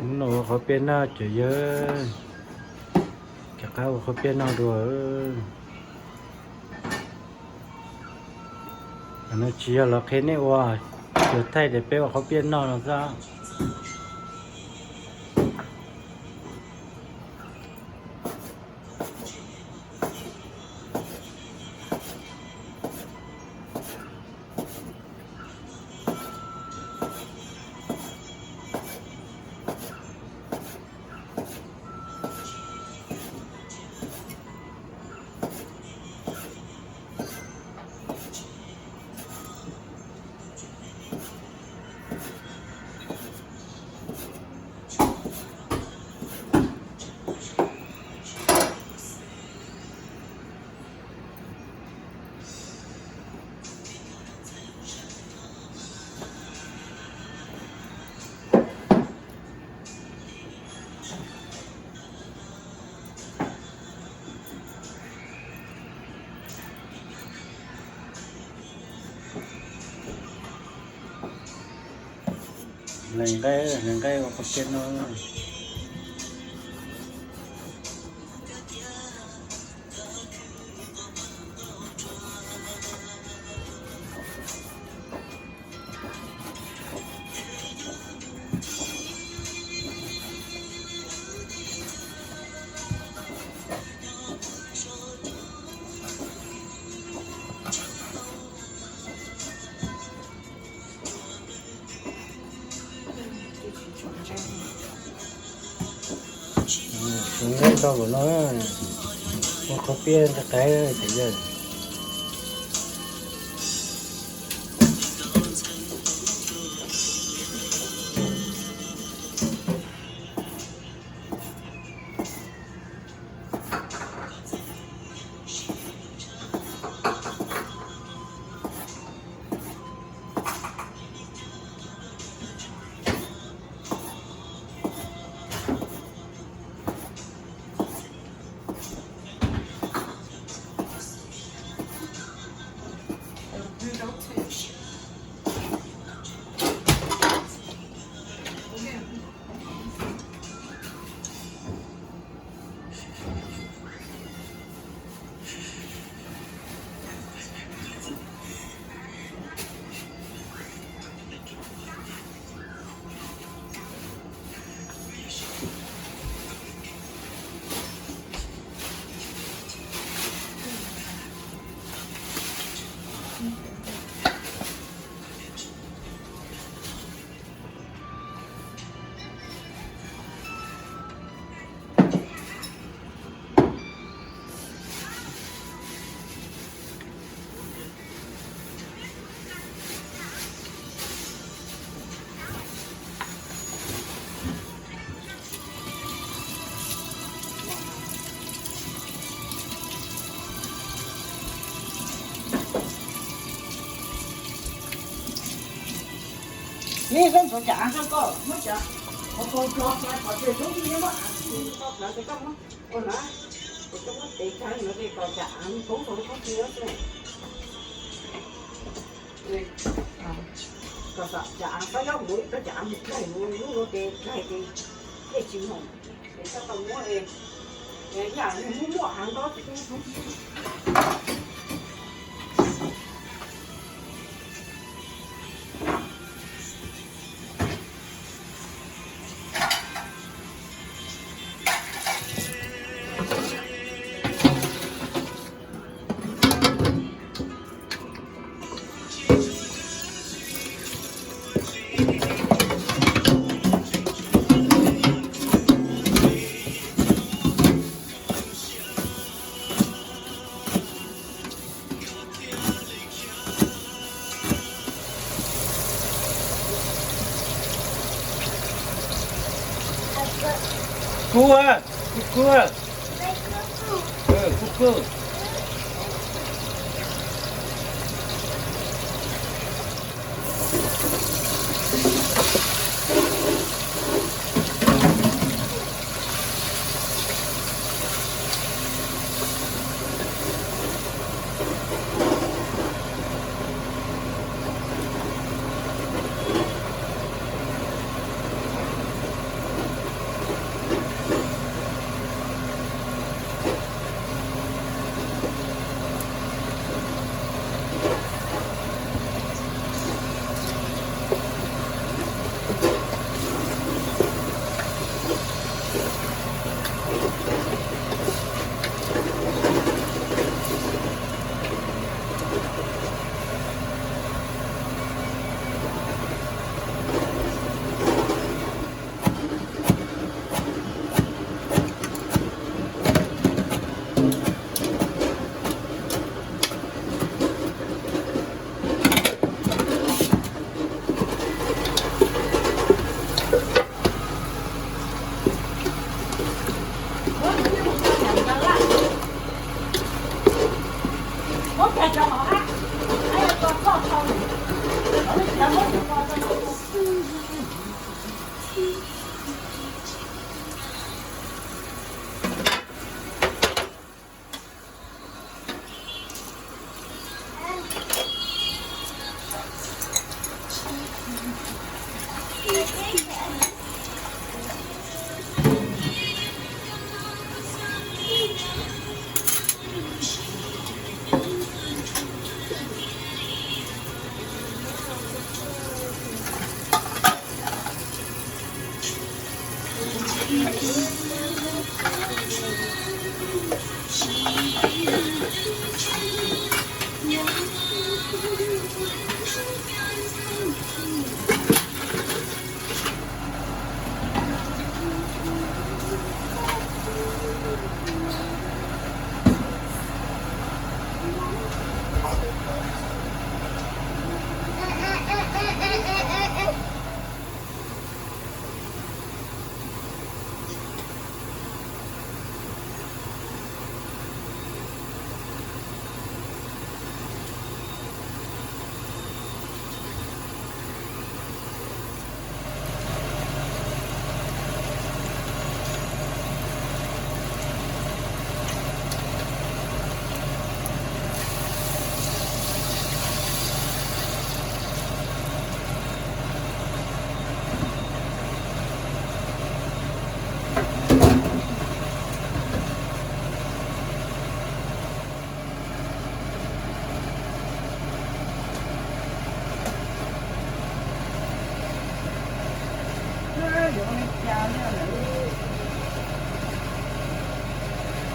Hnub no ua qhov piaj noj cov yawg, rov qab ua qhov piaj noj dua. No tsis yog los qhia nej ua, tsuas thaij tias peb ua qhov piaj noj no xwb. Hlais nqaij, hlais nqaij ua qhov piaj noj. Hlais nqaij tau lawm no, ua qhov piaj nqaij qev cov yawg. Ib sab ntxuav cas av rau koj muab cov qhov kau plo plo pov tseg tub ib muab av tub koj plawv ces koj muab ua na, ces koj muab tev kawg no ces kom cas av khoob rau koj txiv xwb. Kom cas av pab yob mus ib rau cas av mus dlaig mus lub no ces dlaig ces thiaj tsis moom. Ces koj tau muab yam muaj muaj av nto tib tub. Kub, kub, kub, kub.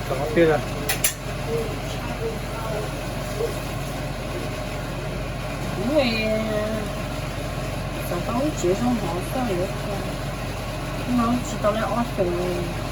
Tom qhov tiag lawm. Kuv xav tau lub tsev zoo hov xwb, no tsis tau li ob xyoos.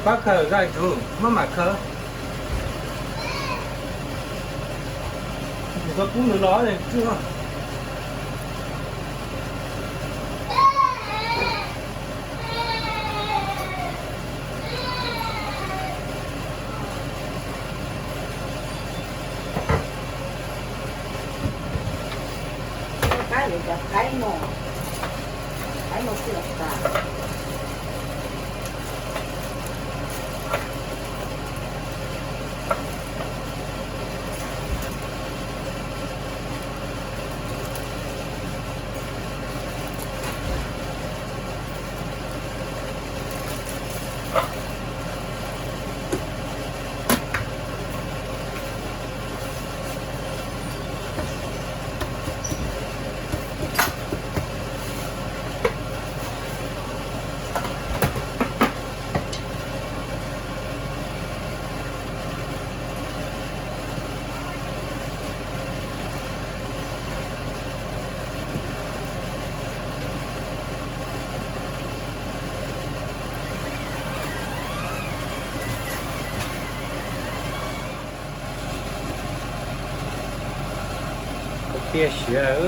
Pab khaws zaj tsum maj mam khaws. Tus koj pub nws los tsuag. Qaib yuav cov qaib no, qaib no xwb los tas. Tiag siav,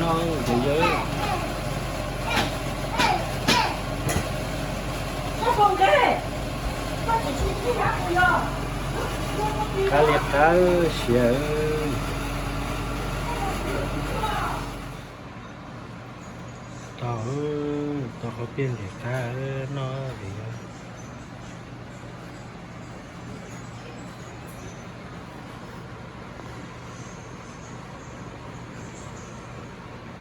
noj ces yawg. Qab li qab siav. Tau, tau qhov tiag ntim qab noj li yawg.